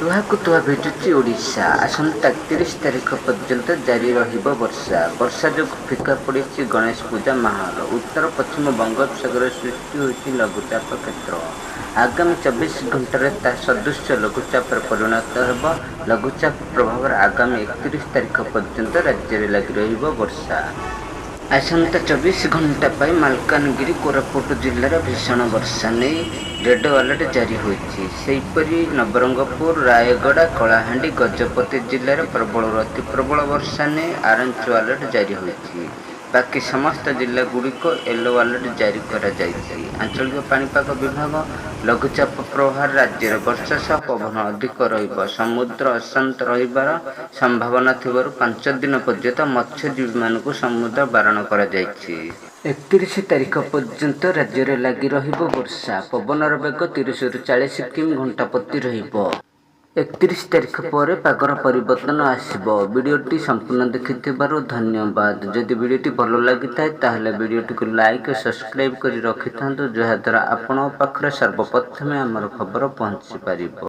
ତୁହାକୁ ତୁହା ଭିଜୁଛି ଓଡ଼ିଶା। ଆସନ୍ତା 31 ତାରିଖ ପର୍ଯ୍ୟନ୍ତ ଜାରି ରହିବ ବର୍ଷା। ବର୍ଷା ଯୋଗୁଁ ଫିକା ପଡ଼ିଛି ଗଣେଶ ପୂଜା ମାହୋଲ। ଉତ୍ତର ପଶ୍ଚିମ ବଙ୍ଗୋପସାଗରରେ ସୃଷ୍ଟି ହୋଇଛି ଲଘୁଚାପ କ୍ଷେତ୍ର। ଆଗାମୀ 24 ଘଣ୍ଟାରେ ତାହା ସଦୃଶ୍ୟ ଲଘୁଚାପରେ ପରିଣତ ହେବ। ଲଘୁଚାପ ପ୍ରଭାବରେ ଆଗାମୀ 31 ତାରିଖ ପର୍ଯ୍ୟନ୍ତ ରାଜ୍ୟରେ ଲାଗି ରହିବ ବର୍ଷା। ଆସନ୍ତା 24 ଘଣ୍ଟା ପାଇଁ ମାଲକାନଗିରି, କୋରାପୁଟ ଜିଲ୍ଲାରେ ଭୀଷଣ ବର୍ଷା ନେଇ ରେଡ୍ ଆଲର୍ଟ ଜାରି ହୋଇଛି। ସେହିପରି ନବରଙ୍ଗପୁର, ରାୟଗଡ଼ା, କଳାହାଣ୍ଡି, ଗଜପତି ଜିଲ୍ଲାରେ ପ୍ରବଳରୁ ଅତି ପ୍ରବଳ ବର୍ଷା ନେଇ ଅରେଞ୍ଜ ଆଲର୍ଟ ଜାରି ହୋଇଛି। ବାକି ସମସ୍ତ ଜିଲ୍ଲାଗୁଡ଼ିକୁ ୟେଲୋ ଆଲର୍ଟ ଜାରି କରାଯାଇଛି। ଆଞ୍ଚଳିକ ପାଣିପାଗ ବିଭାଗ ଲଘୁଚାପ ପ୍ରଭାବରେ ରାଜ୍ୟରେ ବର୍ଷା ସହ ପବନ ଅଧିକ ରହିବ। ସମୁଦ୍ର ଅଶାନ୍ତ ରହିବାର ସମ୍ଭାବନା ଥିବାରୁ 5 ଦିନ ପର୍ଯ୍ୟନ୍ତ ମତ୍ସ୍ୟଜୀବୀମାନଙ୍କୁ ସମୁଦ୍ର ବାରଣ କରାଯାଇଛି। 31 ତାରିଖ ପର୍ଯ୍ୟନ୍ତ ରାଜ୍ୟରେ ଲାଗି ରହିବ ବର୍ଷା। ପବନର ବେଗ 30ରୁ 40 କିମି ଘଣ୍ଟା ପ୍ରତି ରହିବ। 31 ତାରିଖ ପରେ ପାଗର ପରିବର୍ତ୍ତନ ଆସିବ। ଭିଡ଼ିଓଟି ସମ୍ପୂର୍ଣ୍ଣ ଦେଖିଥିବାରୁ ଧନ୍ୟବାଦ। ଯଦି ଭିଡ଼ିଓଟି ଭଲ ଲାଗିଥାଏ, ତାହେଲେ ଭିଡ଼ିଓଟିକୁ ଲାଇକ୍ ଓ ସବସ୍କ୍ରାଇବ୍ କରି ରଖିଥାନ୍ତୁ, ଯାହାଦ୍ୱାରା ଆପଣଙ୍କ ପାଖରେ ସର୍ବପ୍ରଥମେ ଆମର ଖବର ପହଞ୍ଚି ପାରିବ।